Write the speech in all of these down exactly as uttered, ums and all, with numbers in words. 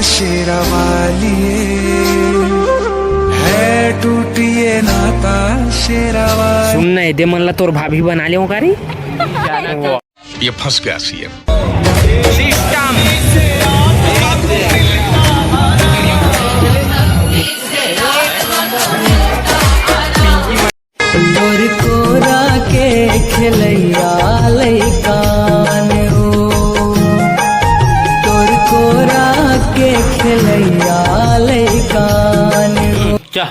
शेरावाली है, टूटिए नाता शेरावाली। सुन ना, एदे मन ला तोर भाभी बना ले का रे? ये फंस गया सीएम। तोर कोरा के खेलैया लैकान ओ, तोर कोरा के खेलैया लैकान ओ। चा।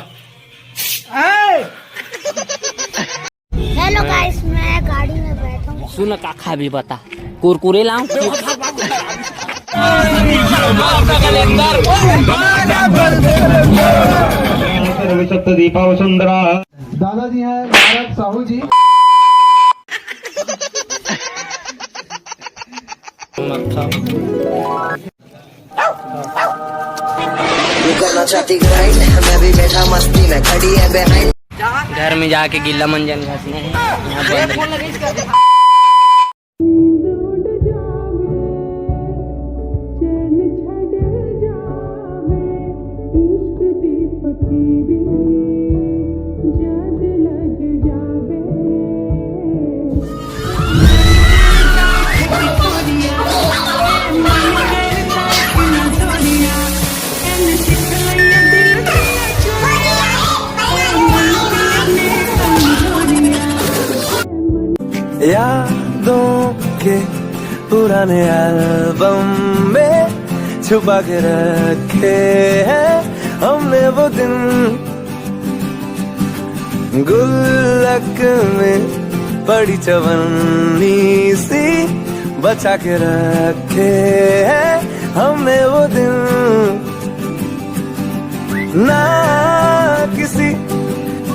हेलो गाइस, मैं गाड़ी में बैठा हूँ। सुन, का खाबे बता, कुरकुरे लाऊं? रवि सप्त दीपा वसुंधरा। दादाजी हैं भारत साहू जी। तू करना चाहती ग्राइंड, मैं भी बैठा मस्ती में, खड़ी है बिहाइंड। घर में जाके गिल्ला मंजन घसना है। यहाँ बंद। यादों के पुराने एल्बम में छुपा के रखे हैं हमने वो दिन। गुल्लक में पड़ी चवन्नी सी बचा के रखे हैं हमने वो दिन। ना किसी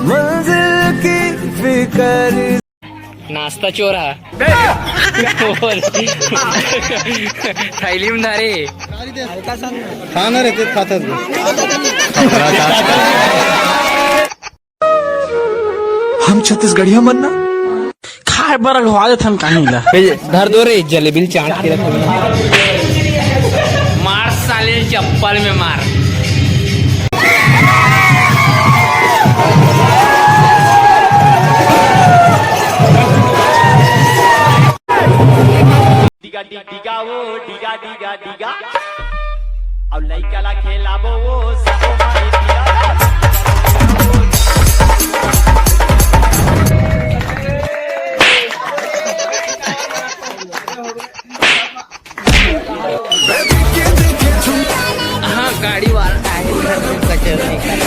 मंजिल की फिकर। नाश्ता चोरा। थैली में धारे। खाना रहते खाता। हम छत्तीसगढ़िया मन ना खाए बर अघवा देथन काहे ला। ए, धर दो रे जलेबी ल चाट के रख। मार साले चप्पल में मार। डिगा डिगा वो डिगा डिगा डिगा। अब लइका ला खेलाबो वो सबो माई डिगा। हाँ, गाड़ी वाला आए, इधर से कचर निकाल।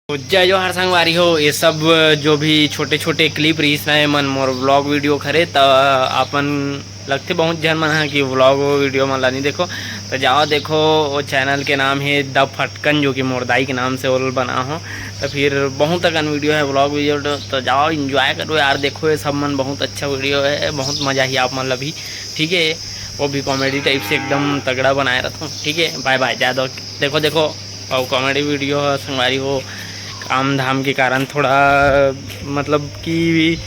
तो जय जोहार संगवारी हो, ये सब जो भी छोटे छोटे clip रहिस ना, ये मन मोर vlog video हरे, त अपन लगथे बहुत झन मन ह कि vlog video मन ला नहीं देखो, तो जाओ देखो, वो channel के नाम है द फटकन, जो कि मोर दाई के नाम से ओल बना हो। तो फिर बहुत अकन video है vlog video, तो जाओ enjoy करो यार, देखो ये सब मन बहुत अच्छा video है, बहुत मजा ही आप मन ला भी, ठीक है। वो भी comedy type से एकदम तगड़ा बनाए रहता हूँ, ठीक है। Bye bye, जय दो। देखो देखो, और comedy video ह संगवारी हो, काम धाम के कारण थोड़ा मतलब कि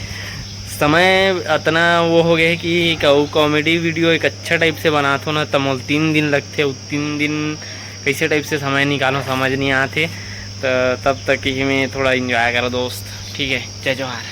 समय अतना वो हो गया है कि कहूँ comedy video एक अच्छा type से बनात हो ना, त मोल तीन दिन लगथे, उ तीन दिन कैसे type से समय निकालो समझ नहीं आते। तो तब तक ही में थोड़ा enjoy करो दोस्त, ठीक है। जय जोहार।